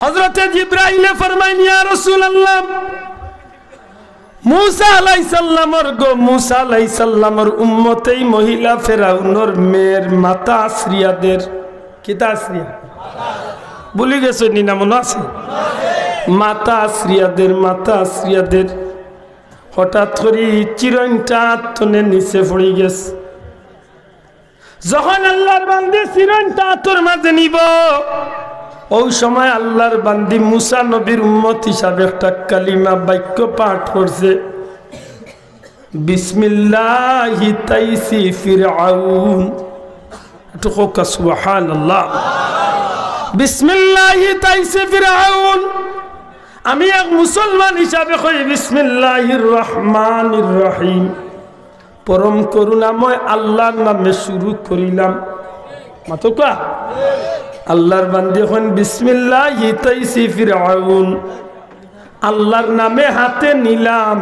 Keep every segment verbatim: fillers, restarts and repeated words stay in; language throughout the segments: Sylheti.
হযরতে জিব্রাইলে ফরমাইন, ইয়া রাসূলুল্লাহ, মুসা আলাইহিস সালামর গো, মুসা আলাইহিস সালামর উম্মত এই মহিলা ফেরাউনর মেয়ের মাথা আছড়িয়া দের। কিতা আছড়িয়া? ভুলি গেছইন নি, না মনো আছে? মাথা আছড়িয়া দের, মাথা আছড়িয়া দের। হঠাৎ করি চিরইনটা আত তনে নিচে পড়ি গেছে। যখন আল্লাহর বান্দি চিরইনটা আতর মাঝে নিব, ওই সময় আল্লাহর বান্দি মুসা নবীর উম্মত হিসাবে একটা কালিমা, বাক্য পাঠ করছে, বিসমিল্লাহি তাইসি ফিরআউন। একটু কউক্কা সুবহানাল্লাহ। বিসমিল্লাহি তাইসি ফিরআউন। আমি এক মুসলমান হিসাবে কই, বিসমিল্লাহির রহমানির রহিম। পরম করুণাময় আল্লাহর নামে শুরু করিলাম। মাতউক্কা। আল্লাহর বান্দি কইন, বিসমিল্লাহি তাইসি ফিরআউন। আল্লাহর নামে হাতে নিলাম,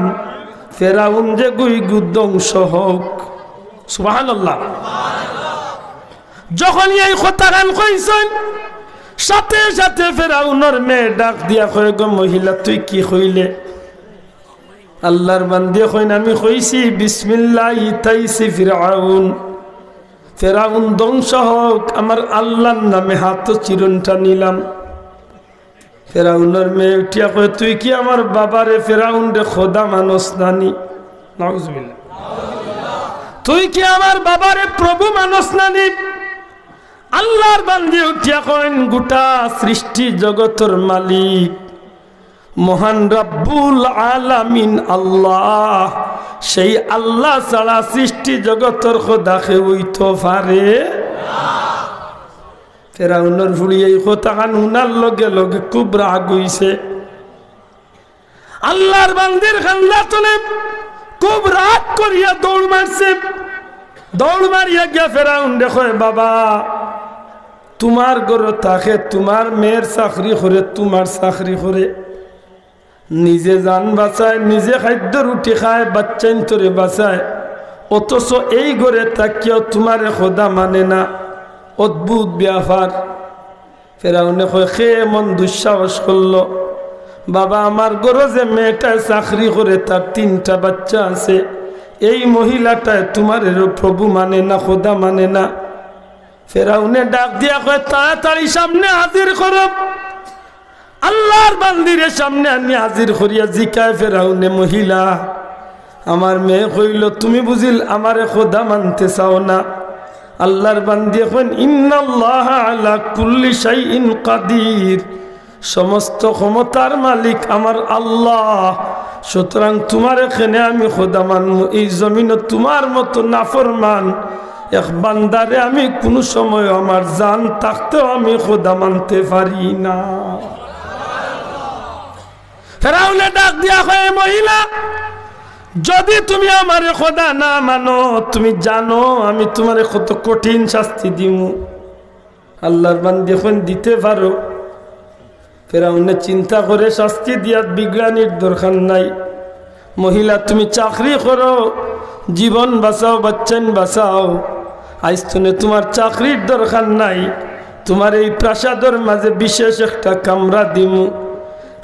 ফেরাউন যেগু ইগু ধ্বংস হউক। সুবহানাল্লাহ। যখন এই কথাখান কইছইন, সাথে সাথে ফেরাউনর মেয়ে ডাক দিয়া কয়, গো মহিলা, তুই কি কইলে? আল্লাহর বান্দিয়ে কইন, আমি কইছি, বিসমিল্লাহি তাইসি ফিরআউন, ফেরাউন ধ্বংস হউক, আমার আল্লাহর নামে হাতো চিরইনটা নিলাম। ফেরাউনর মেয়ে উঠিয়া কয়, তুই কি আমার বাবারে ফেরাউনরে খোদা মানস নানি? নাউজুবিল্লাহ। তুই কি আমার বাবারে প্রভু মানস নানি? আল্লাহর বান্দি উঠিয়া কইন, গোটা সৃষ্টি জগতর মালিক মহান রাব্বুল আলামিন আল্লাহ, সেই আল্লাহ ছাড়া সৃষ্টি জগতর খোদা কেউ অইতো পারে? ফেরাউনর ফুড়ি এই কথাখান হুনার লগে লগে খুব রাগ অইছে। আল্লাহর বান্দির কান্দা তনে খুব রাগ করিয়া দৌড় মারছে। দৌড় মারিয়া গিয়া ফেরাউনরে কয়, বাবা, তুমার ঘরো থাকে, তুমার মেয়ের চাকরি করে, তুমার চাকরি করে, নিজে জান বাঁচায়, নিজে খাদ্য রুটি খায়, বাচ্চাইন্তরে বাঁচায়, অথচ এই ঘরে থাকিয়াও তুমারে খোদা মানে না। অদ্ভুত ব্যাপার। ফেরাউনে কয়, কে এমন দুঃসাহস করলো? বাবা, আমার ঘরো যে মেয়েটায় চাকরি করে, তার তিনটা বাচ্চা আছে, এই মহিলাটায় তুমারে প্রভু মানে না, খোদা মানে না। ফেরাউনে ডাক দিয়া কয়, তাড়াতাড়ি সামনে হাজির করো। আল্লাহর বান্দিরে সামনে আনি হাজির করিয়া জিকায় ফেরাউনে, মহিলা, আমার মেয়ে কইল, তুমি বুঝিল আমারে খোদা মানতে চাও না? আল্লাহর বান্দিয়ে কইন, ইন্নাল্লাহা আলা কুল্লি শাইইন কাদির, সমস্ত ক্ষমতার মালিক আমার আল্লাহ, সুতরাং তুমারে কেনে আমি খোদা মানমু? এই জমিনো তুমার মতো নাফরমান এক বান্দারে আমি কুনু সময় আমার জান থাকতেও আমি খোদা মানতে পারি না। ফেরাউনে ডাক দিয়া কয়, মহিলা, যদি তুমি আমারে খোদা না মানো, তুমি জানো আমি তুমারে কত কঠিন শাস্তি দিমু। আল্লাহর বান্দি কইন, দিতে পারো। ফেরাউনে চিন্তা করে, শাস্তি দিয়াত বিগড়ানির দরকার নাই। মহিলা, তুমি চাকরি করো, জীবন বাঁচাও, বাচ্চাইন বাঁচাও। আইজ তনে তুমার চাকরির দরকার নাই, তুমার এই প্রাসাদর মাঝে বিশেষ একটা কামরা দিমু,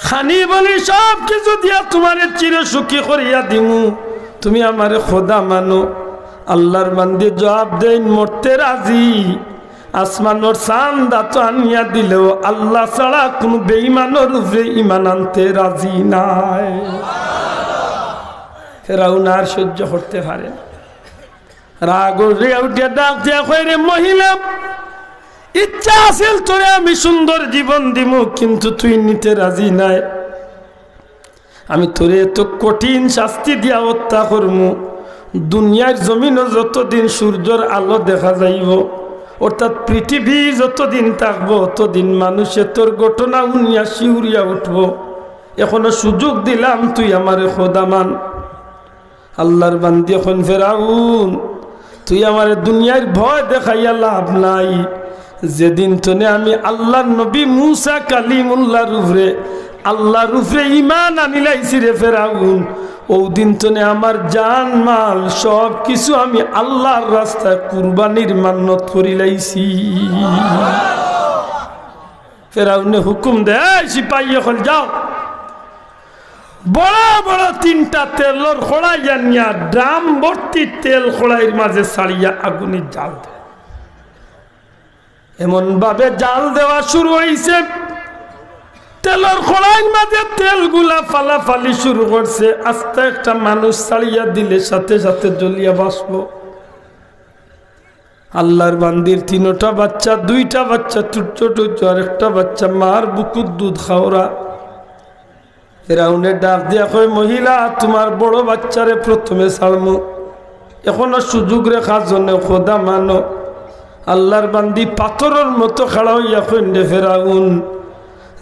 খানি বলি সব কিছু দিয়া তুমারে চির সুখী করিয়া দিমু। তুমি আমারে খোদা মানো। আল্লাহর বান্দি জবাব দেইন, মরতে রাজি। আসমানর চান্দ আতো আনিয়া দিলেও আল্লাহ ছাড়া কুনু বেঈমানর উপরে ঈমান আনতে রাজি নায়। ফেরাউন আর সহ্য করতে পারে না। রাগ উঠিয়া উঠিয়া ডাক দিয়া কয়, রে মহিলা, ইচ্ছা আছিল তোরে আমি সুন্দর জীবন দিমু, কিন্তু তুই নিতে রাজি নায়। আমি তোরে এত কঠিন শাস্তি দিয়া হত্যা করমু, দুনিয়ার জমিনো যতদিন সূর্যর আলো দেখা যাইবো, অর্থাৎ পৃথিবী যতদিন থাকবো, অতদিন মানুষে তোর ঘটনা হুনিয়া শিউরিয়া উঠবো। এখনো সুযোগ দিলাম, তুই আমারে খোদা মান। আল্লাহর বান্দি কইন, ফেরাউন, তুই আমারে দুনিয়ার ভয় দেখাইয়া লাভ নাই। যেদিন তনে আমি আল্লাহর নবী মুসা কালিমুল্লাহর উপরে, আল্লাহর উপরে ঈমান আনিলাইছি রে ফেরাউন, অউ দিন তনে আমার জান মাল সব কিছু আমি আল্লাহর রাস্তায় কুরবানির মান্নত করিলাইছি। ফেরাউনে হুকুম দেয়, "এই সিপাহী অকল, যাও, বড় বড় তিনটা তেলর কড়াই আনিয়া ড্রাম ভর্তি তেল কড়াইর মাঝে ছাড়িয়া আগুনে জাল দেও।" এমন ভাবে জাল দেওয়া শুরু হইছে, তেলর কড়াইর মাঝে তেলগুলা ফালাফালি শুরু করছে। আস্তা একটা মানুষ ছাড়িয়া দিলে সাথে সাথে জ্বলিয়া বাঁচবো। আল্লাহর বান্দির তিনটা বাচ্চা, দুইটা বাচ্চা ছোট ছোট, আর একটা বাচ্চা মার বুকুর দুধ খাওরা। ফেরাউনে ডাক দিয়া কয়, "মহিলা, তোমার বড় বাচ্চারে প্রথমে ছাড়মু, এখনো সুযোগ রাখার জন্য খোদা মানো।" আল্লাহর বান্দি পাথরর মতো খাড়া হইয়া কইন, "রে ফেরাউন,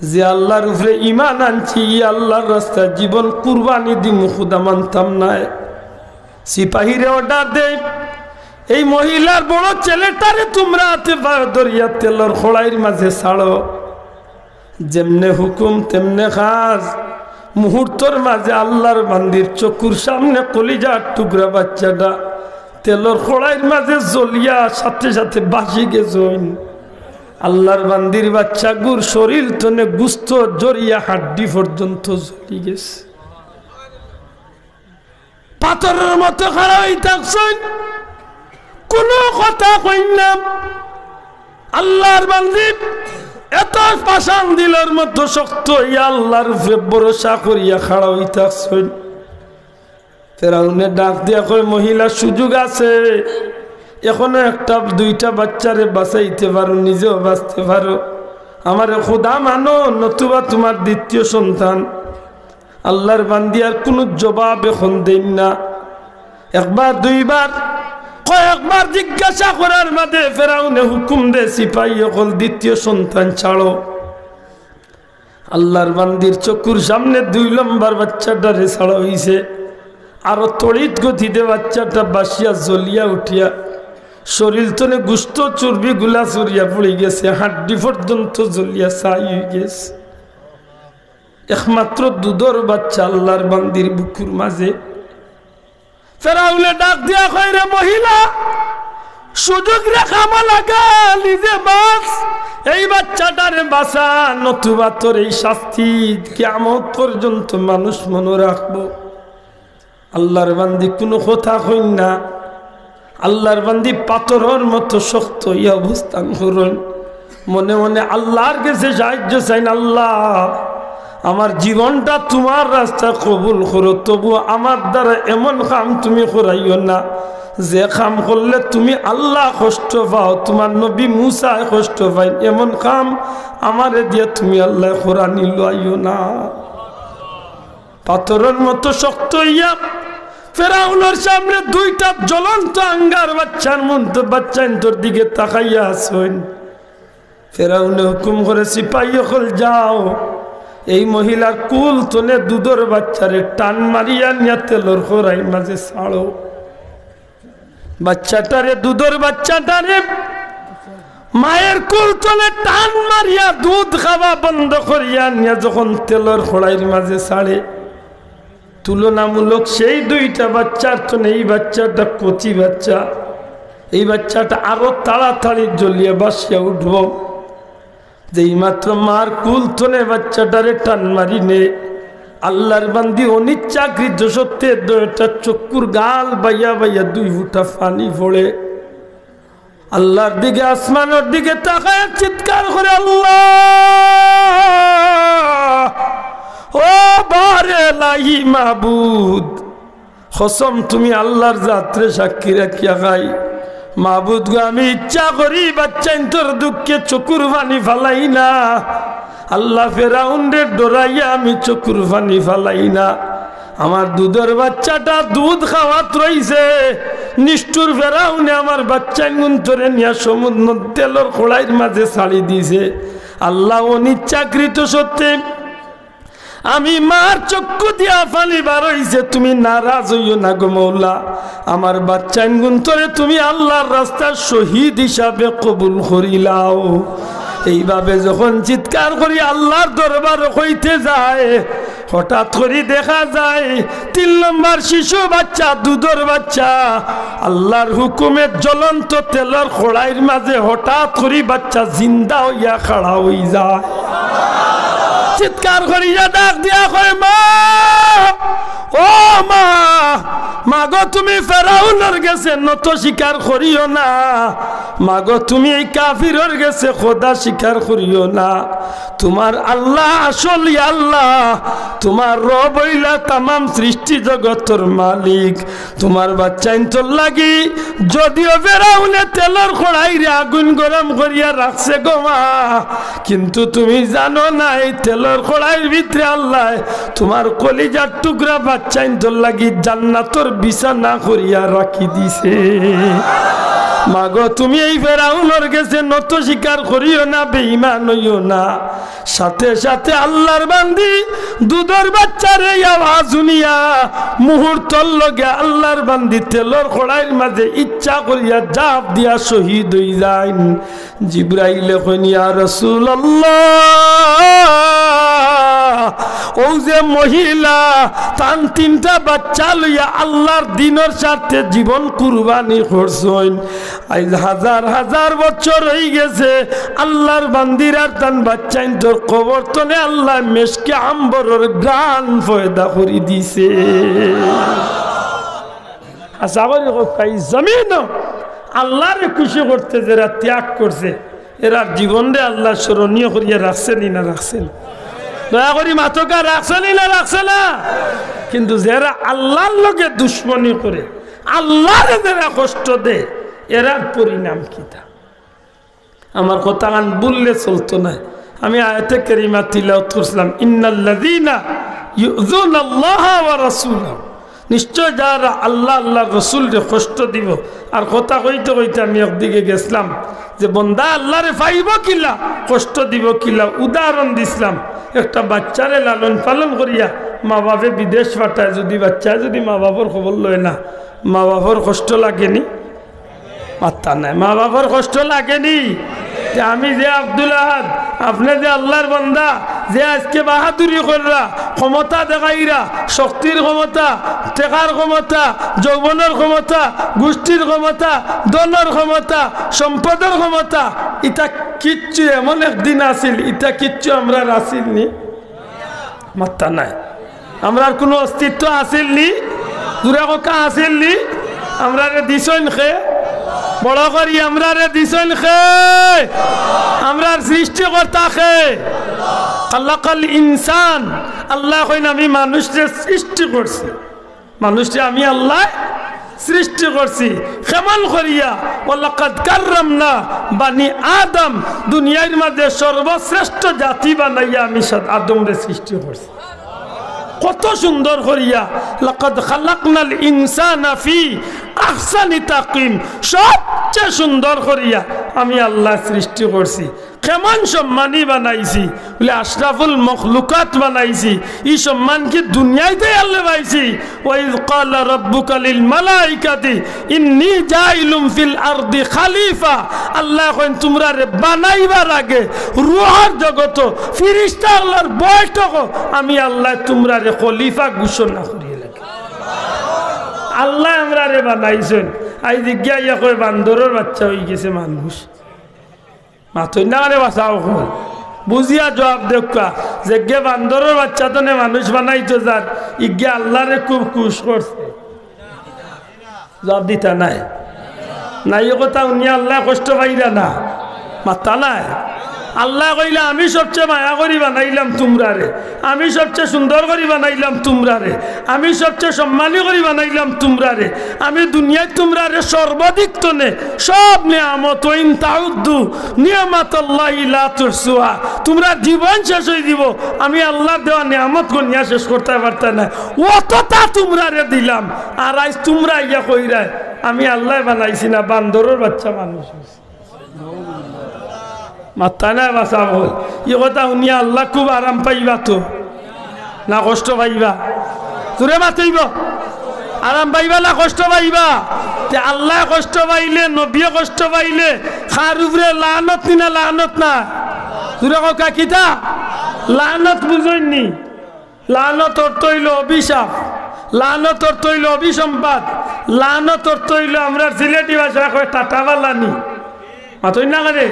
যে আল্লাহর উপরে ঈমান আনছি, ই আল্লাহর রাস্তায় জীবন কুরবানি দিমু, খোদা মানতাম নায়।" সিপাহীরে অর্ডার দেয়, "এই মহিলার বড় ছেলেটারে তোমরা হাতে পায়ে ধরিয়া তেলর কড়াইর মাঝে ছাড়ো, যেমনে হুকুম তেমনে কাজ।" মুহূর্তর মাঝে আল্লাহর বান্দির চকুর সামনে কলিজার টুকরা বাচ্চাটা তেলর কড়াইর মাঝে জ্বলিয়া সাথে সাথে বাসি গেছইন। আল্লাহর বান্দির বাচ্চাগুর শরীর তনে গুস্ত ঝরিয়া হাড্ডি পর্যন্ত জ্বলি গেছে। পাথরর মতো খাড়া হই থাকছইন, কোনো কথা কইন না। আল্লাহর বান্দি এত পাষাণ দিলর মতো শক্ত হইয়া আল্লাহর উপরে ভরসা করিয়া খাড়া হই থাকছইন। ফেরাউনে ডাক দিয়া কয়, "মহিলা, সুযোগ আছে, এখনো একটা দুইটা বাচ্চারে বাঁচাইতে পারো, নিজেও বাঁচতে পারো। আমারে খোদা মানো, নতুবা তোমার দ্বিতীয় সন্তান।" আল্লাহর বান্দি আর কোনো জবাব এখন দেইন না। একবার দুইবার, কয়েকবার জিজ্ঞাসা করার মাঝে ফেরাউনে হুকুম দে, "সিপাহী অকল, দ্বিতীয় সন্তান ছাড়ো।" আল্লাহর বান্দির চকুর সামনে দুই নম্বর বাচ্চাটারে ছাড়া হইছে। আরো তড়িৎ গতিতে বাচ্চাটা বাসিয়া জ্বলিয়া উঠিয়া শরীর তনে গুস্ত চর্বি গুলা চুরিয়া পড়ি গেছে, হাড্ডি পর্যন্ত জ্বলিয়া ছাই হই গেছে। একমাত্র দুধর বাচ্চা আল্লাহর বান্দির বুকুর মাঝে। ফেরাউনে ডাক দিয়া কয়, "রে মহিলা, সুযোগ রে কামো লাগা, নিজে বাঁচ, এই বাচ্চাটারে বাঁচা, নতুবা তোর এই শাস্তি কিয়ামত পর্যন্ত মানুষ মনো রাখবো।" আল্লাহর বান্দি কোনো কথা কইন না। আল্লাহর বান্দি পাথরর মতো শক্ত হইয়া অবস্থান করইন। মনে মনে আল্লাহর গেছে সাহায্য চাইন, "আল্লাহ, আমার জীবনটা তোমার রাস্তায় কবুল করো, তবু আমার দ্বারা এমন কাম তুমি করাইও না, যে কাম করলে তুমি আল্লাহ কষ্ট পাও, তোমার নবী মুসায় কষ্ট পাইন, এমন কাম আমারে দিয়া তুমি আল্লাহ করানি লইও না।" পাথরর মতো শক্ত হইয়া ফেরাউনর সামনে দুইটা জ্বলন্ত আঙ্গার বাচ্চার মতো বাচ্চাইন্তর দিকে তাকাইয়া আছইন। ফেরাউনে হুকুম করে, "সিপাহী অকল, যাও, এই মহিলার কুল তনে দুধর বাচ্চারে টান মারিয়া নিয়া তেলর কড়াইর মাঝে ছাড়ো।" বাচ্চাটারে, দুধর বাচ্চাটারে মায়ের কুল তনে টান মারিয়া দুধ খাওয়া বন্ধ করিয়া নিয়া যখন তেলর কড়াইর মাঝে ছাড়ে, তুলনামূলক সেই দুইটা বাচ্চার তনে এই বাচ্চাটা কচি বাচ্চা। এই বাচ্চাটা আরো তাড়াতাড়ি জ্বলিয়া বাসিয়া উঠবো। যেই মাত্র মার কুল তনে বাচ্চাটারে টান মারি নে, আল্লাহর বান্দি অনিচ্ছাকৃত সত্ত্বে দুইটা চক্ষুর গাল বাইয়া বাইয়া দুই ফুটা পানি পড়ে। আল্লাহর দিকে, আসমানর দিকে তাকায় চিৎকার করে, "আল্লাহ, ও বারে এলাহি মাবুদ, কসম তুমি আল্লাহর জাতরে সাক্ষী রাখিয়া কই, মাবুদ গো, আমি ইচ্ছা করি বাচ্চাইন্তর দুঃখে চকুর পানি ফালাই না। আল্লাহ, ফেরাউনরে ডরাইয়া আমি চকুর পানি ফালাই না। আমার দুধর বাচ্চাটা দুধ খাওয়াত রইছে, নিষ্ঠুর ফেরাউনে আমার বাচ্চাইনগুন্তরে নিয়া সমুদ্র তেলর কড়াইর মাঝে ছাড়ি দিছে। আল্লাহ, অনিচ্ছাকৃত সত্ত্বে আমি মার চক্ষু দিয়া পানি বার হইছে, তুমি নারাজ হইও না গো মৌলা। আমার বাচ্চাইনগুন্তরে তুমি আল্লাহর রাস্তার শহীদ হিসাবে কবুল করিলাও।" এইভাবে যখন চিৎকার করি আল্লাহর দরবারে কইতে যায়, হঠাৎ করি দেখা যায় তিন নম্বর শিশু বাচ্চা, দুধর বাচ্চা, আল্লার হুকুমে জ্বলন্ত তেলর কড়াইর মাঝে হঠাৎ করি বাচ্চা জিন্দা অইয়া খাড়া অইযায়। চিৎকার করিয়া ডাক দিয়া কয়, "মা, ও মা, মাগো, তুমি ফেরাউনর গেছে নত স্বীকার করিও না, মাগো, তুমি এই কাফিরর গেছে খোদা স্বীকার করিও না। তুমার আল্লা আসল আল্লা, তুমার রব অইলা তামাম সৃষ্টি জগতর মালিক। তুমার বাচ্চাইন্তর লাগি যদিও ফেরাউনে তেলর কড়াইরে আগুন গরম করিয়া রাখছে গো মা, কিন্তু তুমি জানো না এই তেলর কড়াইর ভিতরে আল্লায় তুমার কলিজার টুকরা বাচ্চাইন্তর লাগি জান্নাতর বিছানা করিয়া রাখি দিছে। মাগো, তুমি এই ফেরাউনর গেছে নত স্বীকার করিও না, বেঈমান অইও না।" সাথে সাথে আল্লার বান্দি দুধর বাচ্চার এই আওয়াজ হুনিয়া মুহূর্তর লগে আল্লার বান্দি তেলর কড়াইর মাঝে ইচ্ছা করিয়া জাপ দিয়া শহীদ অইযাইন। জিব্রাইলে কইন, "ইয়া রাসূলুল্লাহ, অউ যে মহিলা, তান তিনটা বাচ্চা লইয়া আল্লার দিনর স্বার্থে জীবন কুরবানি করছইন, আইজ হাজার হাজার বছর অইগেছে, আল্লার বান্দির আর তান বাচ্চাইন্তর কবর তনে আল্লায় মেশকে আম্বরর ঘ্রাণ পয়দা করি দিছে।" আশা করি কউক্কা, ই জমিনো আল্লারে খুশি করতে যেরা ত্যাগ করছে, এরার জীবনরে আল্লায় স্মরণীয় করিয়া রাখছে নি না রাখছে না? দয়া করি মাতউক্কা, রাখছে নি না রাখছে না? কিন্তু যেরা আল্লার লগে দুশমনি করে, আল্লারে যেরা কষ্ট দেয়, এরার পরিণাম কিতা? আমার কথাখান ভুললে চলতো নায়। আমি আয়াতে কারিমা তিলাওয়াত করছিলাম, "ইন্নাল্লাযীনা ইউযুনাল্লাহা ওয়া রাসূলাহু।" নিশ্চয় যারা আল্লা, আল্লার রসুলরে কষ্ট দিবো। আর কথা কইতে কইতে আমি একদিকে গেছলাম যে বন্দা আল্লারে পাইবো কিলা, কষ্ট দিবো কিলা। উদাহরণ দিছলাম, একটা বাচ্চারে লালন পালন করিয়া মা বাপে বিদেশ পাঠায়, যুদি বাচ্চায় যুদি মা বাপর খবর লয় না, মা বাপর কষ্ট লাগে নি? মাত্তা নাই। মা বাপর কষ্ট লাগে নি? তে আমি যে আব্দুল আহাদ, আপনে যে আল্লার বন্দা, যে আইজকে বাহাদুরি কররা, ক্ষমতা দেখাইরা, শক্তির ক্ষমতা, টেকার ক্ষমতা, যৌবনর ক্ষমতা, গুষ্টির ক্ষমতা, ধনর ক্ষমতা, সম্পদর ক্ষমতা, ইতা কিচ্ছু এমন একদিন আছিল, ইতা কিচ্ছু আমরার আছিল নি? মাত্তা নাই। আমরার কুনু অস্তিত্ব আছিল নি? জুরে কউক্কা, আছিল নি? আমরারে দিছইন কে? বড় করি, আমরারে দিছইন কে? আমরার সৃষ্টিকর্তা কে? খালাকাল ইনসান। আল্লায় কইন, "আমি মানুষরে সৃষ্টি করছি।" মানুষরে আমি আল্লায় সৃষ্টি করছি। কেমন করিয়া? "ওয়ালাকাদ কাররামনা বানি আদম।" দুনিয়ার মাঝে সর্বশ্রেষ্ঠ জাতি বানাইয়া আমি সাদ-, আদমরে সৃষ্টি করছি। কত সুন্দর করিয়া, "লাকাদ খালাকনাল ইনসানা ফি আহসানি তাকওয়িম।" সবচেয়ে সুন্দর করিয়া আমি আল্লায় সৃষ্টি করছি। কেমন সম্মানী বানাইছি, বুলে আশরাফুল মখলুকাত বানাইছি। ই সম্মান কি দুনিয়াইতে আল্লায় পাইছি? "ওয়া ইয ক্বালা রাব্বুকা লিল মালাইকাতি ইন্নী জাইলুম ফিল আরদি খালিফা।" আল্লায় কইন, "তুমরারে বানাইবার আগে রুহর জগতো ফিরিস্তা আল্লার বৈঠকো আমি আল্লায় তুমরারে খলিফা ঘোষণা করিয়া লাগে।" আল্লায় আমরারে বানাইছইন। আইজ ইগিয়া ইয়া কয় বান্দরর বাচ্চা অইগেছে মানুষ। মাতইন না রে বাছা অকল। বুঝিয়া জুয়াব দেউক্কা। যেগিয়ে বান্দরর বাচ্চা তনে মানুষ বানাইতো যার, ইগিয়ে আল্লারে খুব খুশ করছে। জুয়াব দিতা নায়। না, ই কথা হুনিয়া আল্লায় কষ্ট পাইরা না? মাত্তা নাই। আল্লায় কইলা, "আমি সবচেয়ে মায়া করি বানাইলাম তুমরারে, আমি সবচেয়ে সুন্দর করি বানাইলাম তুমরারে, আমি সবচেয়ে সম্মানী করি বানাইলাম তুমরারে, আমি দুনিয়াত তুমরারে সর্বাধিক তনে সব নিয়ামত, ওয়া ইন তাউদ্দু নিয়ামাতাল্লাহি লা তুহসুহা।" তুমরার জীবন শেষ অইযিবো, আমি আল্লার দেওয়া নিয়ামত গনিয়া শেষ করতায় পারতায় নায়, অততা তুমরারে দিলাম। আর আইজ তুমরা ইয়া কইরায়, "আমি আল্লায় বানাইছি না, বান্দরর বাচ্চা মানুষ অইছে।" মাত্তা নাই বাছা অকল। ই কথা হুনিয়া আল্লা খুব আরাম পাইবা তো, না কষ্ট পাইবা? জুরে মাতইবো। আরাম পাইবা না কষ্ট পাইবা? তে আল্লায় কষ্ট পাইলে, নবীয়ে কষ্ট পাইলে, কার উপরে লানত নি না লানত না? জুরে কউক্কা কিতা? লানত বুঝইন নি? লানত অর্থ অইলো অভিশাপ, লানত অর্থ অইলো অভিসম্পাদ, লানত অর্থ অইলো আমরার সিলেটি ভাষায় কয় টাটা বালানি। মাতইন না কেনে?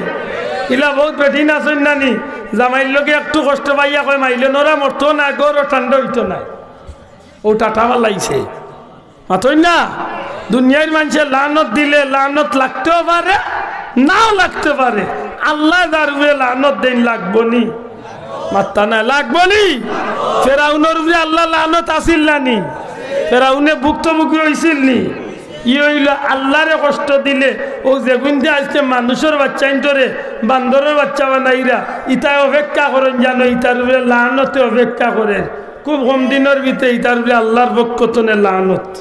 ইলা বউত বেটিন আছইন না নি, জামাইর লগে একটু কষ্ট পাইয়া কয়, "মাইলে নরা মরতো না, ঘরও ঠান্ডা অইতো না।" অউ টাটা বালাইছে। মাতইন না? দুনিয়ার মানষে লানত দিলে লানত লাগতেও পারে, নাও লাগতে পারে। আল্লায় যার উপরে লানত দেইন লাগবো নি? মাত্তা নাই, লাগবো নি? ফেরাউনর উপরে আল্লার লানত আছিল না নি? ফেরাউনে ভুক্তভোগী অইছিল নি? ই অইলো আল্লারে কষ্ট দিলে, অউ যেগুইন্তে আইজকে মানুষর বাইচ্চাইন্তরে, বান্দরর বাইচ্চা বানাইরা, ইতায় অপেক্ষা করইন জানো, ইতার উপরে লানতে অপেক্ষা করের। খুব কম দিনর ভিতরে ইতার উপরে আল্লার পক্ষ তনে লানত।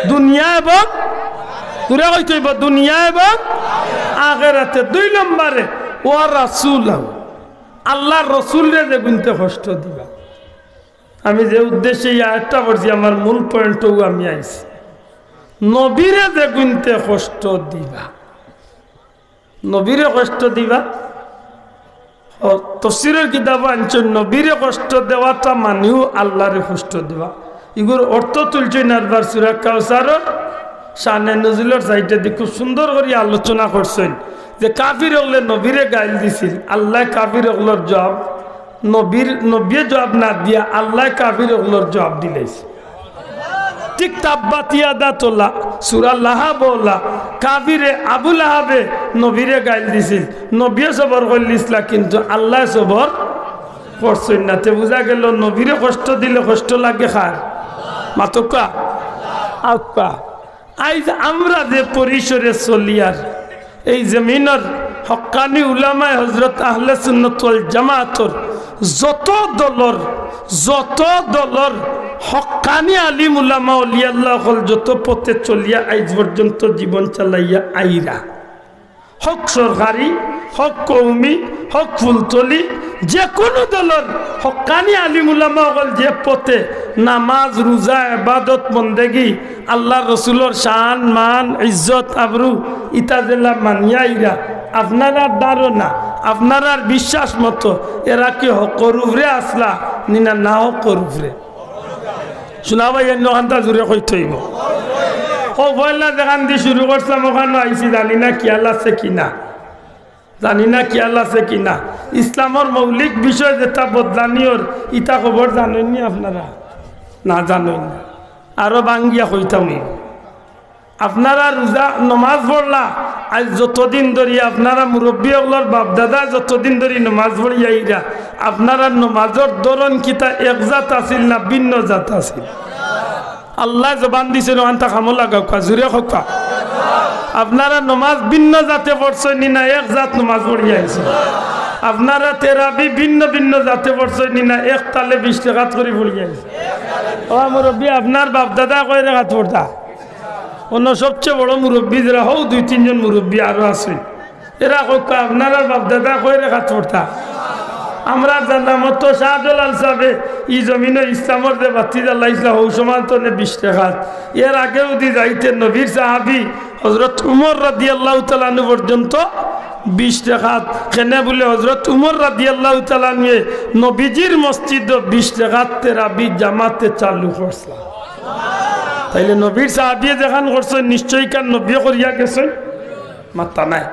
দুনিয়া এবং, জুরে কইতে অইবো, দুনিয়া এবং আখেরাতে। দুই নম্বরে, ওয়া রাসূলাহু, আল্লার রসুলরে যেগুইন্তে কষ্ট দিবা। আমি যে উদ্দেশ্যে ই আয়াতটা পড়ছি, আমার মূল point অউ আমি আইছি। নবীরে যেগুইন্তে কষ্ট দিবা, নবীরে কষ্ট দিবা। ও, তফসিরর কিতাবো আনছইন, নবীরে কষ্ট দেওয়াটা মানেউ আল্লারে কষ্ট দেওয়া। ইগুর অর্থ তুলছইন আরবার সূরা কাউসারর শানে নুজুলর সাইডেদি খুব সুন্দর করি আলোচনা করছইন যে কাফির অকলে নবীরে গাইল দিছিল, আল্লায় কাফির অকলর জবাব, নবীর, নবীয়ে জবাব না দিয়া আল্লায় কাফির অকলর জবাব দিলাইছে। ঠিক তাব্বাত ইয়াদা তোলা, সূরা লাহাব ওলা, কাফিরে আবু লাহাবে নবীরে গাইল দিছিল, নবীয়ে সবর করলিছলা, কিন্তু আল্লায় সবর করছইন না। তে বুঝা গেল নবীরে কষ্ট দিলে কষ্ট লাগে কার? মাতউক্কা, আউক্কা। আইজ আমরা যে পরিসরে চলিয়ার, এই জমিনর হক্কানি উলামায়ে হজরত আহলে সুন্নত ওয়াল জামাতর যত দলর, যত দলর হক্কানি আলিম উলামা অলি আল্লাহ অকল যত পথে চলিয়া আইজ পর্যন্ত জীবন চালাইয়া আইরা, হক সরকারি, হক কওমি, হক ফুলতলি, যে কুনু দলর হক্কানি আলিম উলামা অকল যে পথে নামাজ, রুজা, ইবাদত, বন্দেগি, আল্লার রসুলর শান, মান, ইজ্জত, আবরু, ইতা যেলা মানিয়া আইরা, আপনারার ধারণা, আপনারার বিশ্বাস মতো এরা কি হকর উপরে আছলা নি না না হকর উপরে? শুনা ভাই, অন্য খানটা জুরে কইতে অইবো। ও পয়লা যেখান দি শুরু করছিলাম, ওখানো আইছি, জানি না খিয়াল আছে কি না, জানি না খিয়াল আছে কি না। ইসলামর মৌলিক বিষয় যেটা বদলানি অর, ইতা খবর জানইন নি আপনারা? না জানইন না, আরো ভাঙ্গিয়া কইতাম অইবো। আপনারা রুজা নমাজ পড়লা, আইজ যতদিন ধরি আপনারা মুরব্বি অকলর বাপ-দাদায় যতদিন ধরি নমাজ পড়িয়া আইরা, আপনারার নমাজর ধরন কিতা এক জাত আছিল না ভিন্ন জাত আছিল? আল্লায় জবান দিছইন, অখানটা কামো লাগাউক্কা, জুরে কউক্কা। আপনারা নমাজ ভিন্ন জাতে পড়ছইন নি না এক জাত নমাজ পড়িয়া আইছইন? আপনারা তেরাবি ভিন্ন ভিন্ন জাতে পড়ছইন নি না এক তালে বিশ রেকাত করি পড়িয়া আইছইন? ও মুরব্বি, আপনার বাপ-দাদায় কয় রেকাত পড়তা? অনো সবচে বড় মুরব্বি যেরা, হউ দুই তিনজন মুরব্বি আরো আছইন, এরা কউক্কা, আপনারার বাপ-দাদায় কয় রেকাত পড়তা? আমরার জানা মতো শাহজালাল সাবে ই জমিনো ইসলামর যে বাতি জ্বালাইছলা, হউ সমান তনে বিশ রেকাত। এর আগেউ দি যাইতে নবীর সাহাবি হজরত উমর রাদিয়াল্লাহু তাআলা আনহু পর্যন্ত বিশ রেকাত। কেনে বুলে হজরত উমর রাদিয়াল্লাহু তাআলা আনহুয়ে নবীজির মসজিদো বিশ রেকাত তেরাবি জামাতে চালু করছলা। তাইলে নবীর সাহাবিয়ে যেখান করছইন, নিশ্চয়ই কার নবীয়ে করিয়া গেছইন। মাত্তা নাই।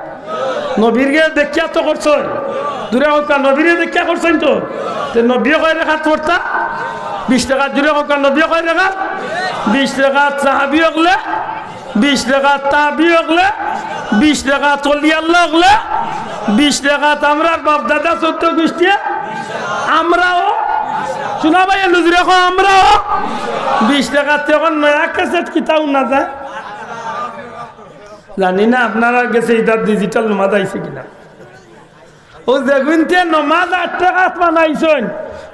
নবীরে দেখিয়া তো করছইন। জুরে কউক্কা, নবীরে দেখিয়া করছইন তো। তে নবীয়ে কয় রেকাত পড়তা? বিশ রেকাত। জুরে কউক্কা, নবীয়ে কয় রেকাত? বিশ রেকাত। সাহাবি অকলে বিশ রেকাত, তাবি অকলে বিশ রেকাত, অলি আল্লাহ অকলে বিশ রেকাত। আমরার বাপ-দাদা চৌদ্দ গুষ্টিয়ে আমরাও, শুনা ভাই, অনো জুরে কও, আমরাও বিশ রেকাত। অখন নয়া ক্যাসেট কিতাও না যায়। জানি না আপনারার গেছে ইতা digital নমাজ আইছে কিনা। অউ যেগুইন্তে নমাজ আট রেকাত বানাইছইন,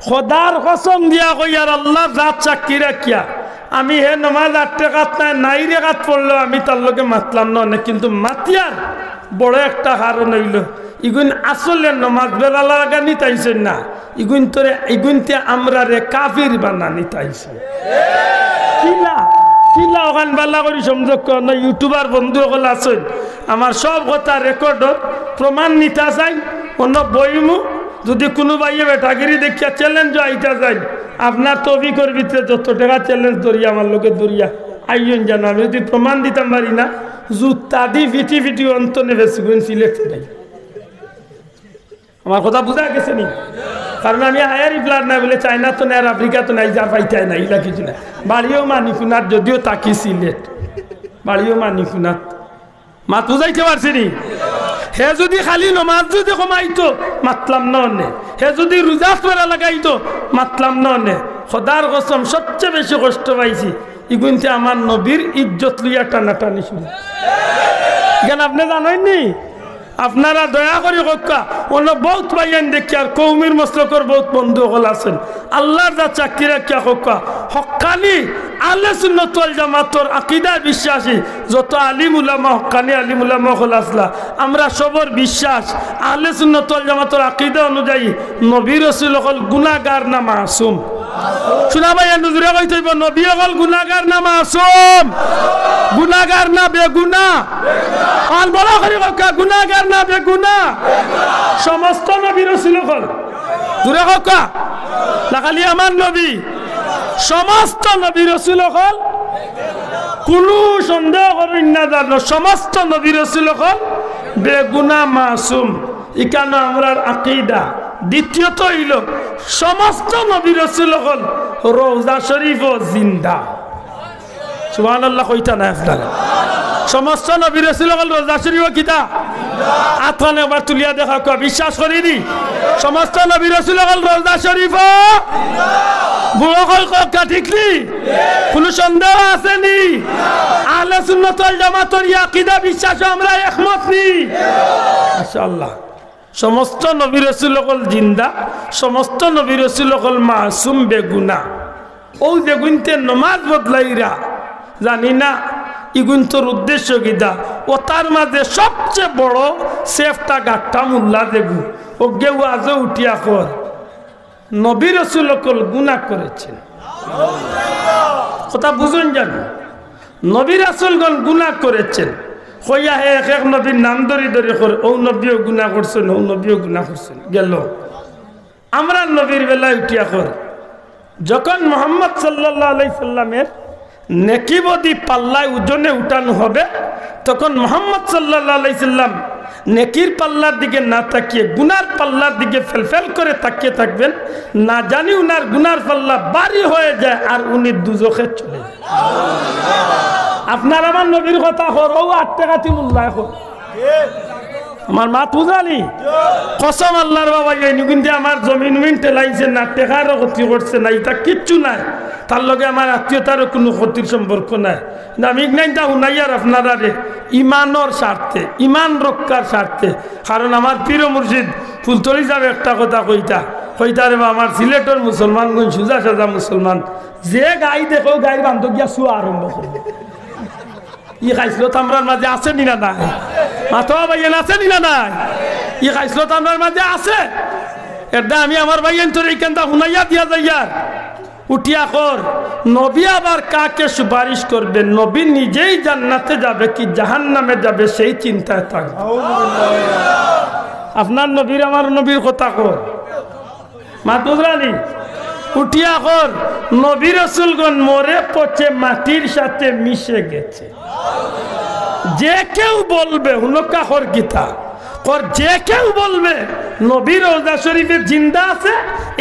খোদার কসম দিয়া কইয়ার, আল্লার জাত সাক্ষী রাখিয়া, আমি হে নমাজ আট রেকাত নায়, নাই রেকাত পড়লেও আমি তার লগে মাতলাম না অনেক, কিন্তু মাতিয়ার বড় একটা কারণ অইলো, ইগুইন আসলে নমাজ বেলা লাগানিত আইছইন না, ইগুইন্তরে, ইগুইন্তে আমরারে কাফির বানানিত আইছইন। কিলা, কিলা অখান বালা করি সমঝউক্কা, অনো YouTuber বন্ধু অকল আছইন, আমার সব কথা record অর, প্রমাণ নিতা চাইন, অনো বইমু, যদি কুনু ভাইয়ে বেটাগিরি দেখিয়া challenge আইতা চাইন, আপনার তৌফিকর ভিতরে যত টেকা challenge ধরিয়া আমার লগে ধরিয়া আইন জানো, আমি যদি প্রমাণ দিতাম পারি না, জুতা দি ফিটি ফিটি অন্তনে বেসুগুন সিলেট নাই। আমার কথা বুঝা গেছে নি? কারণ আমি হায়ারি প্লাট নাই বলে চায়না তো নাই, আর আফ্রিকা তো নাই, যা পাইতাই নাই, ইলা কিছু নাই। বাড়িও মানিকুনাত, যদিও থাকি সিলেট, বাড়িও মানিকুনাত। মাত বুঝাইতে পারছি নি? হে যদি খালি নমাজ যদি কমাইতো, মাতলাম না অনে। হে যদি রোজা তোরা লাগাইতো, মাতলাম না অনে। খোদার কসম, সবচেয়ে বেশি কষ্ট পাইছি ইগুনতে আমার নবীর ইজ্জত লইয়া টানাটানি শুরু। কেন আপনি জানেন নি? আপনারা দয়া করি কউক্কা, অন্য বহুত ভাইয়ান দেখি আর কওমির মসলকর বহুত বন্ধু অকল আছেন। আল্লাহর যা চাকরি রাখিয়া কউক্কা, হক্কানি আহলে সুন্নত ওয়াল জামাতর আকিদায় বিশ্বাসী যত আলিম উলামা, হক্কানি আলিম উলামা অকল আছলা, আমরা সবর বিশ্বাস আহলে সুন্নত ওয়াল জামাতর আকিদা অনুযায়ী নবী রসুল অকল গুনাগার না মাসুম? শুনা ভাই, এন্ডু জুরে কইতে অইবো, নবী অকল গুনাগার না মাসুম? গুনাগার না বেগুনা? আর বড় করি কউক্কা, গুনাগার না বেগুনা? সমস্ত নবী রসুল অকল। জুরে কউক্কা। না খালি আমার নবী, সমস্ত নবী রসুল অকল। কুনু সন্দেহ করইন না জানো, সমস্ত নবী রসুল অকল বেগুনা মাসুম। ইখানো আমরার আকিদা। দ্বিতীয়ত অইলো, সমস্ত নবী রসুল অকল রওজা শরীফও জিন্দা। সুবহানাল্লাহ কইতা নায় আপনারা? সমস্ত নবী রসুল অকল রওজা শরীফও কিতা? আতখান একবার তুলিয়া দেখাউক্কা, বিশ্বাস করি নি? সমস্ত নবী রসুল অকল রওজা শরীফও। বুড়ো অকল কউক্কা, ঠিক নি? কুনু সন্দেহ আছে নি? আহলে সুন্নত ওয়াল জামাতর ই আকিদা বিশ্বাসো আমরা একমত নি? মাশাআল্লাহ। সমস্ত নবী রসুল অকল জিন্দা, সমস্ত নবী রসুল অকল মাসুম বেগুনা। অউ যেগুনতে নমাজ বদলাইরা, জানি না ইগুনতর উদ্দেশ্য কিতা। অতার মাঝে সবচেয়ে বড় সেফটা গাট্টা মোল্লা যেগু, অগুয়ে ওয়াজো উঠিয়া কর, নবী রসুল অকল গুনা করেছেন। কথা বুঝইন জানো? নবী রাসুলগণ গুনা করেছেন। কইয়া হে এক এক নবীর নাম ধরি ধরি কর, অউ নবীও গুনা করছেন, অউ নবীও গুনা করছেন। গেল। আমরার নবীর বেলায় উঠিয়া কর, যখন মোহাম্মদ সাল্লাল্লাহু আলাইহি সাল্লামের নেকি বদি পাল্লায় ওজনে উঠানো হবে, তখন মোহাম্মদ সাল্লাল্লাহু আলাইহি সাল্লাম নেকির পাল্লার দিকে না তাকিয়ে গুনার পাল্লার দিকে ফেলফেল করে তাকিয়ে থাকবেন। না জানি উনার গুনার পাল্লা ভারী হয়ে যায় আর উনি দুজখে চলে যান। আপনার আমার নবীর কথা কর, অউ আট টেকাতি মোল্লায় কর। আমার মাত বুঝরা নি? কসম আল্লাহর বাবা, এই নিগুন্দি আমার জমিন উমিন ঠেলাইছে না, টেকারও ক্ষতি করছে না, ইতা কিচ্ছু নাই। তার লগে আমার আত্মীয়তারও কুনু ক্ষতির সম্পর্ক নাই। কিন্তু আমি ইগনাইনতা হুনাইয়ার আপনারারে ইমানর স্বার্থে, ইমান রক্ষার স্বার্থে। কারণ আমার পীর ও মুর্শিদ ফুলতলি সাবে একটা কথা কইতা, কইতা, "রে বা, আমার সিলেটর মুসলমানগুন সুজা সাজা মুসলমান, যে গাই দেখে, অউ গাইর বান্দো গিয়া শুয়া আরম্ভ করে।" ই খাইছলত আমরার মাঝে আছে নি না নাই? মাতো ভাইয়াইন, আছে নি না নাই? ই খাইছলত আমরার মাঝে আছে। এরদা আমি আমার ভাইয়াইনতরে ইখানতা হুনাইয়া দিয়া যাইয়ার। উঠিয়া কর, নবী আবার কাকে সুপারিশ করবে? নবী নিজেই জান্নাতে যাবে কি জাহান্নামে যাবে, সেই চিন্তায় থাকবে। আপনার নবীর আমার নবীর কথা কর। মাত বুঝরা নি? উঠিয়া কর, নবী রসুলগণ মরে পচে মাটির সাথে মিশে গেছে। যে কেউ বলবে, হুনক্কা কর কিতা, কর, যে কেউ বলবে নবী রওজা শরীফে জিন্দা আছে,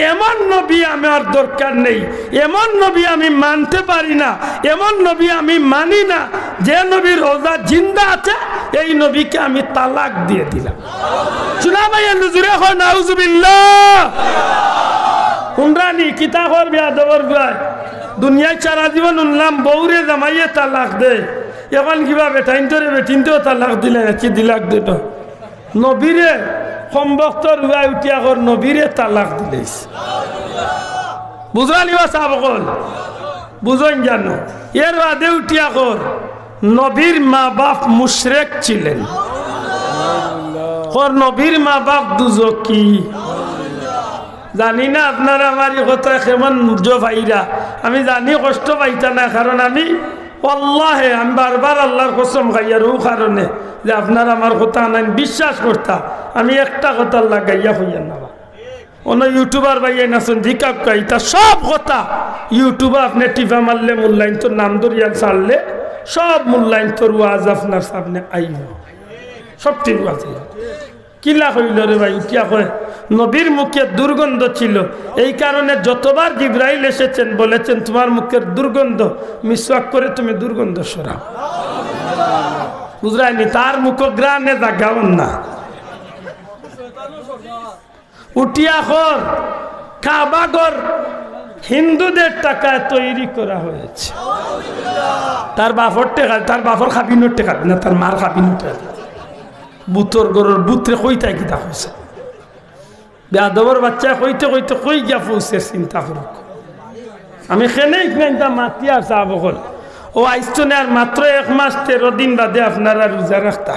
এমন নবী আমার দরকার নেই, এমন নবী আমি মানতে পারি না, এমন নবী আমি মানি না, যে নবী রওজা জিন্দা আছে, এই নবীকে আমি তালাক দিয়ে দিলাম। শুনা ভাই, এন্ডু জুরে কর, নাউজুবিল্লাহ। হুনরা নি, কিতা কর বেয়াদবর পুয়ায়। দুনিয়াত সারা জীবন হুনলাম, বউরে জামাইয়ে তালাক দে। এখন কিবা বেটাইনতরে বেটিনতেও তালাক দিলে, নাকি দিলাক দে তো। নবীরে, কমবখতর পুয়ায় উঠিয়া কর, নবীরে তালাক দিলাইছে। বুঝরা নি বা সাব অকল? বুঝইন জানো? এর বাদে উঠিয়া কর, নবীর মা বাপ মুশরিক ছিলেন। কর, নবীর মা বাপ দুজখি। জানি না আপনারা আমার ই কথায় কেমন মজা পাইরা, আমি জানি কষ্ট পাইতা না, কারণ আমি ওয়াল্লাহে, আমি বারবার আল্লাহর কসম খাইয়ার অউ কারণে যে আপনারা আমার কথা আনাইন বিশ্বাস করতা, আমি একটা কথা লাগাইয়া কইয়ার না বা। অন্য YouTuber ভাইয়াইন আছইন, জিকাউক্কা, ইতা সব কথা YouTube-এ আপনে টিপা মারলে, মূল্যায়ন তো নাম ধরিয়া ছাড়লে, সব মূল্যায়ন তোর ওয়াজ আপনার সামনে আইব। সব ঠিক আছে। কিলা কইল রে ভাই? উঠিয়া কয়, "নবীর মুখে দুর্গন্ধ ছিল, এই কারণে যতবার জিব্রাইল এসেছেন বলেছেন, 'তোমার মুখের দুর্গন্ধ, মিসওয়াক করে তুমি দুর্গন্ধ সরাও।'" বুঝরায়নি? তার মুখর ঘ্রাণে জাগাও না। উঠিয়া কর, কাবাঘর হিন্দুদের টাকায় তৈরি করা হয়েছে। তার বাপর টেকা, তার বাপর কাবিনর টেকা না, তার মার কাবিনর টেকা। বুতর ঘরর বুতরে কইতায় কিতা কইছে? বেয়াদবর বাচ্চায় কইতে কইতে কই গিয়া পৌঁছে, চিন্তা করো। আমি কেনে ইখান ইতা মাতি আর সাব অকল। ও আইজ থনে আর মাত্র এক মাস তেরো দিন বাদে আপনারা রোজা রাখতা।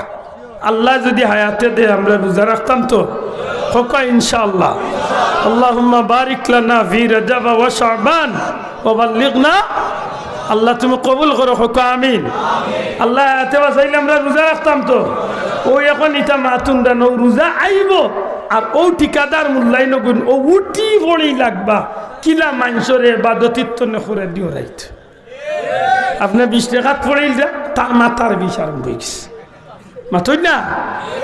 আল্লায় যুদি হায়াতে দেয় আমরা রোজা রাখতাম তো? কউক্কা ইনশাআল্লাহ। আল্লাহুম্মা বারিক লানা ফি রাজাব ওয়া শাবান ওয়া বাল্লিগনা। আল্লাহ তুমি কবুল করো, কউক্কা আমিন। আল্লায় হায়াতে বাঁচাইলে আমরা রোজা রাখতাম তো? ও এখন ইতা মাতুন দেন, ও রোজা আইব, আর ও ঠিকাদার মূল্যায়ন গুণ, ও উঠি পড়ি লাগবা। কিলা মানষরে এবাদতির তনে করে দিও রাইত। আপনে বিশ রেকাত পড়িল যে, তার মাথার বিষ আরম্ভ অই গেছে। মাতইন না?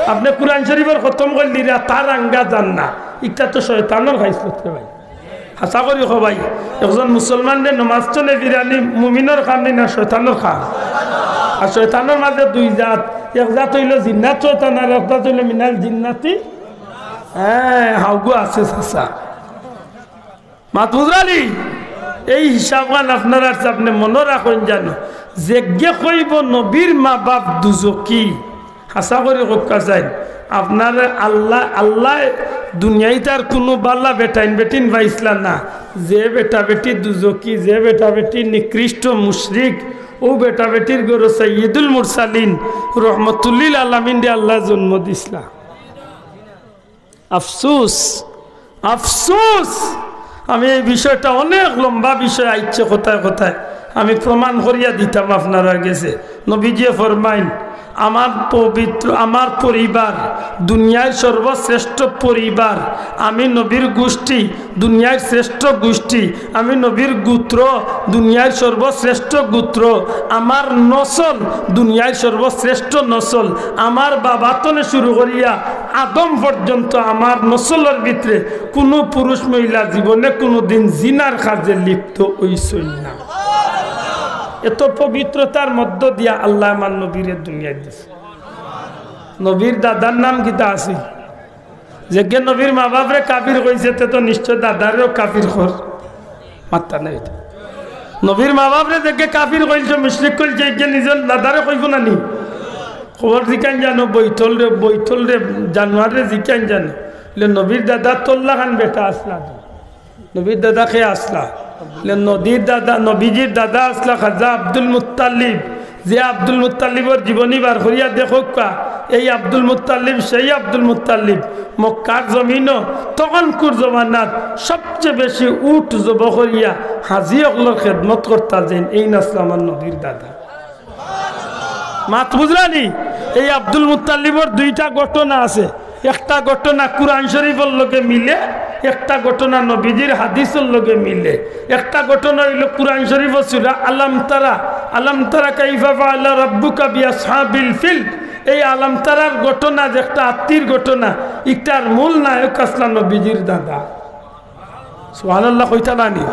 আপনে কুরআন শরীফর খতম করিলিরা, তার আঙ্গা যার না। ইটা তো শয়তানর খাইছলত রে ভাই। হাছা করি কও ভাই, একজন মুসলমানরে নমাজ থনে ফিরানি মুমিনর কাম নি না শয়তানর কাম? আর শয়তানর মাঝে দুই জাত, এক জাত অইলো জিন্নাত শয়তান, আর এক জাত অইলো মিনাল জিন্নাতি। হ্যাঁ, হাউগু আছে চাচা। মাত বুঝরানি? এই হিসাবখান আপনারার সামনে মনো রাখইন জানো, যেগিয়ে কইব নবীর মা বাপ দুজকি, হাছা করি কউক্কা চাইন, আপনারে আল্লায়, আল্লায় দুনিয়াইত আর কুনু বালা বেটাইন বেটিন পাইছলা না। যে বেটা বেটি দুজকি, যে বেটা বেটি নিকৃষ্ট মুশরিক, অউ বেটা বেটির ঘরো সাইয়্যিদুল মুরসালিন রহমতুল্লিল আলামিনরে আল্লায় জন্ম দিছলা। আফসুস, আফসুস। আমি এই বিষয়টা, অনেক লম্বা বিষয় আইছে কথায় কথায়, আমি প্রমাণ করিয়া দিতাম আপনারার গেছে। নবীজিয়ে ফরমাইন, "আমার পবিত্র, আমার পরিবার দুনিয়ার সর্বশ্রেষ্ঠ পরিবার, আমি নবীর গোষ্ঠী দুনিয়ার শ্রেষ্ঠ গোষ্ঠী, আমি নবীর গোত্র দুনিয়ার সর্বশ্রেষ্ঠ গোত্র, আমার নসল দুনিয়ার সর্বশ্রেষ্ঠ নসল, আমার বাবা তনে শুরু করিয়া আদম পর্যন্ত আমার নসলর ভিতরে কুনু পুরুষ মহিলা জীবনে কুনুদিন জিনার কাজে লিপ্ত অইছইন না।" এত পবিত্রতার মধ্য দিয়া আল্লায় আমার নবীরে দুনিয়াত দিছে। নবীর দাদার নাম কিতা আছিল? যেগিয়ে নবীর মা বাপরে কাফির কইছে, তে তো নিশ্চয় দাদারেও কাফির কর। মাত্তা নাই তো। নবীর মা বাপরে যেগিয়ে কাফির কইলছে, মুশরিক কইলছে, এগিয়ে নিজর দাদারে কইব না নি? খবর জিকাইন জানো, বৈতলরে, বৈতলরে, জানোয়াররে জিকাইন জানো। বলে, "নবীর দাদা তোল্লাখান বেটা আছলা তো?" নবীর দাদা কে আছলা? বলে, নদীর দাদা, নবীজির দাদা আছলা খাজা আব্দুল মুত্তালিব। যে আব্দুল মুত্তালিবর জীবনী বার করিয়া দেখউক্কা, এই আব্দুল মুত্তালিব সেই আব্দুল মুত্তালিব, মক্কার জমিনো তখনকুর জমানাত সবচেয়ে বেশি উট জব করিয়া হাজি অকলর খেদমত করতা যেইন, এইন আছলা আমার নবীর দাদা। মাত বুঝরানি? এই আব্দুল মুত্তালিবর দুইটা ঘটনা আছে। একটা ঘটনা কুরআন শরীফর লগে মিলে, একটা ঘটনা নবীজির হাদিসর লগে মিলে। একটা ঘটনা অইলো কুরআন শরীফর সূরা আলাম তারা, আলাম তারা কাইফা ফাআলা রাব্বুকা বিআসহাবিল ফিল। এই আলাম তারার ঘটনা যে একটা আত্তির ঘটনা, ইটার মূল নায়ক আছলা নবীজির দাদা। সুবহানাল্লাহ কইতা নানি?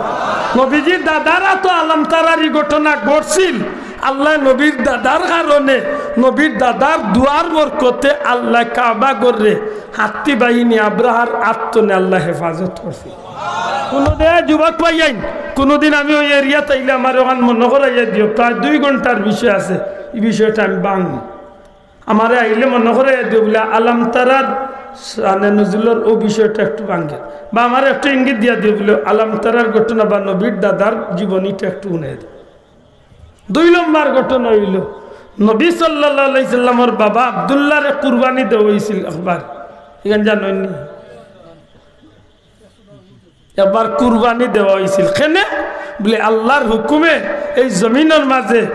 নবীজির দাদারা তো আলাম তারার ই ঘটনা ঘটছিল। আল্লায় নবীর দাদার কারণে, নবীর দাদার দোয়ার বরকতে আল্লায় কাবা ঘররে হাত্তি বাহিনী আব্রাহার আত তনে আল্লায় হেফাজত করছিল। কুনুদিন যুবক ভাইয়াইন, কুনুদিন আমি ওই এরিয়াত আইলে আমারে অখান মনো করাইয়া দিও, প্রায় দুই ঘন্টার বিষয় আছে, ই বিষয়টা আমি ভাঙমু। আমারে আইলে মনো করাইয়া দিও বুলে আলাম তারার শানে নজুলর অউ বিষয়টা একটু ভাঙ্গে, বা আমারে একটু ইঙ্গিত দিয়া দিও বুলে আলাম তারার ঘটনা বা নবীর দাদার জীবনীটা একটু হুনাইয়া দিও। দুই নম্বর ঘটনা অইলো, নবী সাল্লাল্লাহু আলাইহি সাল্লামর বাবা আব্দুল্লাহরে কুরবানি দেওয়া অইছিল একবার, ইখান জানইন নি? একবার কুরবানি দেওয়া অইছিল। কেনে? বুলে আল্লাহর হুকুমে এই জমিনর মাঝে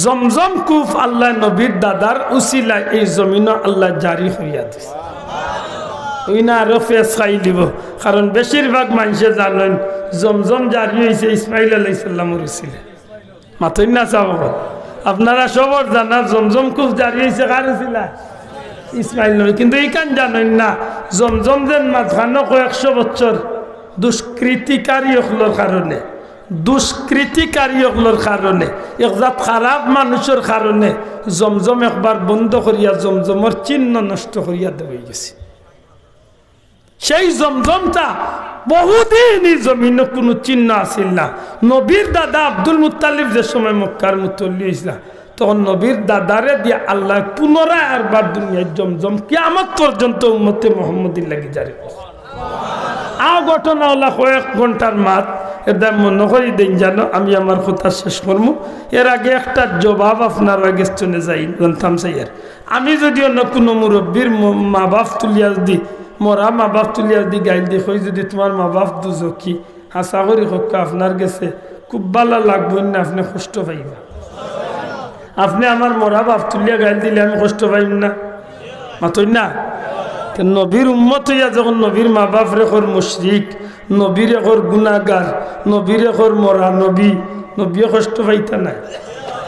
জমজম কূপ আল্লায় নবীর দাদার উসিলায় এই জমিনো আল্লায় জারি করিয়া দিছে। অউ না আরো ফেস খাই দিব। কারণ বেশিরভাগ মানষে জানইন, জমজম জারি অইছে ইসমাইল আলাইহিস সালামর উছিলায়। মাতইন না চাব। আপনারা সবর জানা জমজম কূপ জারি অইছে কার উছিলায়? ইসমাইল নবী। কিন্তু ইখান জানইন না, জমজম যেন মাঝখানো কয়েকশো বছর দুষ্কৃতিকারী অকলর কারণে, দুষ্কৃতিকারী অকলর কারণে, এক জাত খারাপ মানুষর কারণে জমজম একবার বন্ধ করিয়া জমজমর চিহ্ন নষ্ট করিয়া দেওয়া অইগেছে। সেই জমজমটা বহুদিন ই জমিনো কুনু চিহ্ন আছিল না। নবীর দাদা আব্দুল মুত্তালিব যে সময় মক্কার মুতল্লি অইছিলা, তখন নবীর দাদারে দিয়া আল্লায় পুনরায় আরবার দুনিয়াত জমজম কিয়ামত পর্যন্ত উম্মতে মুহাম্মদীর লাগি জারি করছে। আও ঘটনা অলা কয়েক ঘন্টার মাত, এর দায় মনো করি দেইন জানো, আমি আমার কথা শেষ করমু। এর আগে একটা জবাব আপনার আগে শুনে যাই, জানতাম চাই আর। আমি যদি অন্য কুনু মুরব্বির ম-, মা বাপ তুলিয়া যদি, মরা মা বাপ তুলিয়া যদি গাইল দি কই যদি, "তুমার মা বাপ দুজখি", হাছা করি কউক্কা, আপনার গেছে খুব বালা লাগবো না? আপনে কষ্ট পাইবা? আপনে আমার মরা বাপ তুলিয়া গাইল দিলে আমি কষ্ট পাইমু না? মাতইন না? তে নবীর উম্মত অইয়া যখন নবীর মা বাপরে কর মুশরিক, নবীরে কর গুনাগার, নবীরে কর মরা নবী, নবীয়ে কষ্ট পাইতা নায়?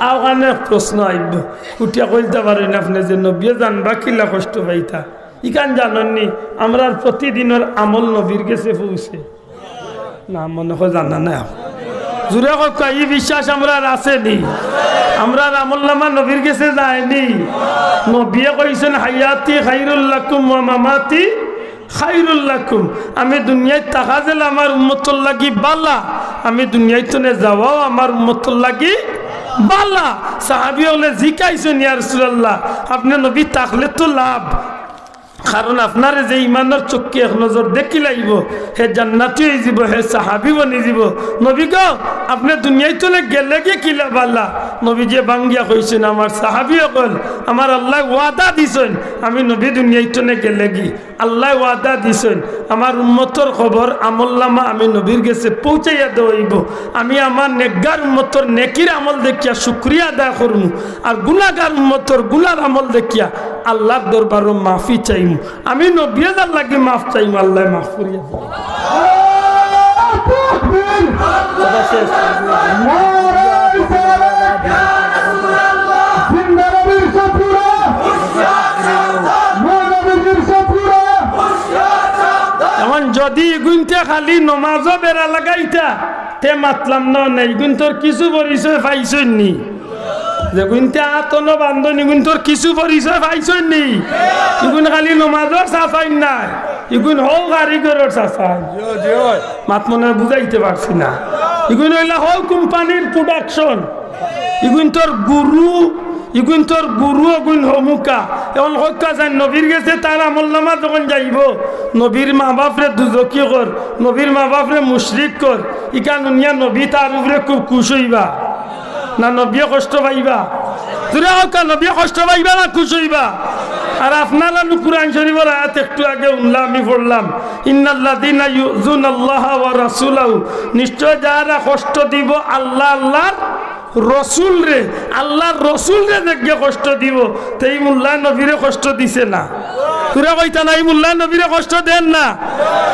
আও কানে এক প্রশ্ন আইব, উঠিয়া কইতা পারইন আপনে যে নবীয়ে জানবা কিলা কষ্ট পাইতা? ইখান জানইন নি? আমরার প্রতিদিনর আমল নবীর গেছে পৌঁছে? না, মনো কয় জানা না। জুরে কউক্কা, ই বিশ্বাস আমরার আছে নি? আমরার আমলনামা নবীর গেছে যায় নি? নবীয়ে কইছইন, "হায়াতি খাইরুল লাকুম ওয়া মামাতি খাইরুল লাকুম।" আমি দুনিয়াত থাকা যেলা আমার উম্মতর লাগি বালা, আমি দুনিয়াত থনে যাওয়াও আমার উম্মতর লাগি বালা। সাহাবী অকলে জিকাইছইন, "ইয়া রাসূলুল্লাহ, আপনে নবী থাকলে তো লাভ।" কারণ আপনারে যে ইমানর চউখে এক নজর দেখিলাইবো, হে জান্নাতি অইযিবো, হে সাহাবী বনিযিবো। নবী গো, আপনে দুনিয়াত থনে গেলেগি কিলা বালা? নবীজিয়ে ভাঙ্গিয়া কইছইন, "আমার সাহাবী অকল, আমার আল্লায় ওয়াদা দিছইন, আমি নবী দুনিয়াত থনে গেলেগি, আল্লায় ওয়াদা দিছইন, আমার উম্মতর খবর আমলনামা আমি নবীর গেছে পৌঁছাইয়া দেওয়া অইবো। আমি আমার নেকগার উম্মতর নেকির আমল দেখিয়া শুকরিয়া আদায় করমু, আর গুনাগার উম্মতর গুনার আমল দেখিয়া আল্লার দরবারো মাফি চাইমু।" আমি নবীয়ে যার লাগি মাফ চাইমু, আল্লায় মাফ করিয়া দিবা। কথা শেষ। এখন যদি ইগুইন্তে খালি নমাজো বেড়া লাগাইতা, তে মাতলাম না, না, ইগুইন্তর কিছু পরিচয় পাইছইন নি? যেগুইন্তে আতনো বান্ধইন, ইগুইন্তর কিছু পরিচয় পাইছইন নি? ইগুইন খালি নমাজর সাফাইন নায়, ইগুইন হউ কারিগরর সাফাইন। মাত মনে অয় বুঝাইতে পারছি না। ইগুইন অইলা হউ কোম্পানির প্রোডাকশন। ইগুইন্তর গুরু, ইগুইন্তর গুরু অগুইন হমুকা। এখন কউক্কা চাইন নবীর গেছে তার আমলনামা যখন যাইবো, নবীর মা বাপরে দুজখি কর, নবীর মা বাপরে মুশরিক কর, ইখান হুনিয়া নবী তার উপরে খুব খুশ অইবা না নবীয়ে কষ্ট পাইবা? জুরে কউক্কা, নবীয়ে কষ্ট পাইবা না খুশ অইবা? আর আপনারা নু কুরআন শরীফর আয়াত একটু আগে হুনলাম, আমি পড়লাম, "ইন্নাল্লাযীনা ইউযুনাল্লাহা ওয়া রাসূলাহু", নিশ্চয় যারা কষ্ট দিবো আল্লাহ, আল্লার রসুলরে, আল্লার রসুলরে যেগিয়ে কষ্ট দিবো, তে ই মোল্লায় নবীরে কষ্ট দিছে না? জুরে কইতা না, ই মোল্লায় নবীরে কষ্ট দেন না?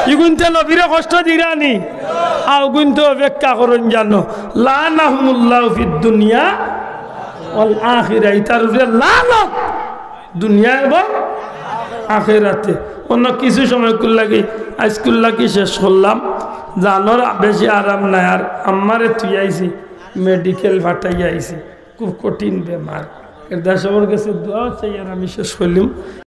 ইগুইন্তে নবীরে কষ্ট দিরা নি? আও ইগুইন্তে অপেক্ষা করইন জানো, লাআনাহুমুল্লাহু ফিদ দুনিয়া ওয়াল আখিরা, ইতার উপরে লানত দুনিয়া এবং আখেরাতে। অন্য কিছু সময় কুল্লাগি, আইজ কুল্লাগি শেষ করলাম। জানর বেশি আরাম নাই, আর আম্মারে থুই আইছি, মেডিকেল ফাটাইয়া আইছি, খুব কঠিন বেমার। এর দায় সবর গেছে দোয়া চাই, আর আমি শেষ করলাম।